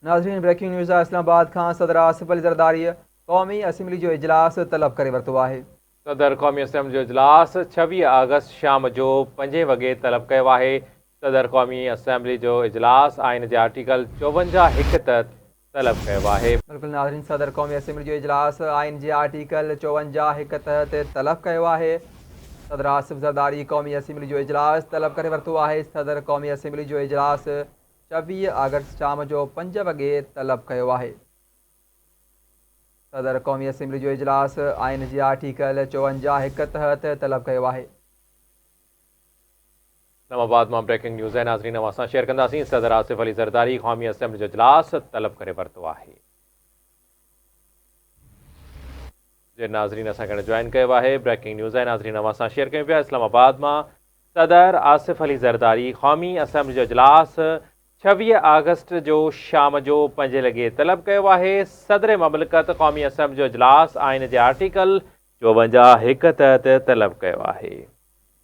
ناظرين breaking news اسلام آباد کان صدر آصف علي زرداري قومي اسيمبلي جو اجلاس طلب ڪري ورتو آهي. صدر قومي اسيمبلي جو اجلاس 26 آگسٽ شام جو پنجين وڳي طلب ڪيو آهي. صدر قومي اسيمبلي جو اجلاس آئين جي آرٽيڪل 54 هڪ تحت طلب ڪيو آهي. بلڪل ناظرين صدر قومي اسيمبلي جو اجلاس آئين جي آرٽيڪل 54 هڪ تحت طلب ڪيو آهي. صدر آصف زرداري قومي اسيمبلي جو اجلاس طلب ڪري ورتو آهي. صدر قومي اسيمبلي جو اجلاس 26 آگسٽ شام جو پنج وڳي طلب ڪيو آهي. صدر قومي اسيمبلي جو اجلاس آئين جي آرٽيڪل 54 هڪ تحت طلب ڪيو آهي. اسلام آباد مان بريڪنگ نيوز آهي ناظرين اوهان سان شيئر ڪنداسين صدر آصف علي زرداري قومي اسيمبلي جو اجلاس طلب ڪري ورتو آهي. جي ناظرين اسان کي جوائن ڪيو آهي بريڪنگ نيوز آهي ناظرين اوهان سان شيئر ڪيون پيا اسلام آباد مان صدر آصف علي زرداري قومي اسيمبلي جو اجلاس 26 آگسٽ جو شام جو پنجين لڳي طلب ڪيو آهي صدر مملڪت قومي اسيمبلي جو اجلاس آئين جي آرٽيڪل 54 هڪ تحت طلب ڪيو آهي.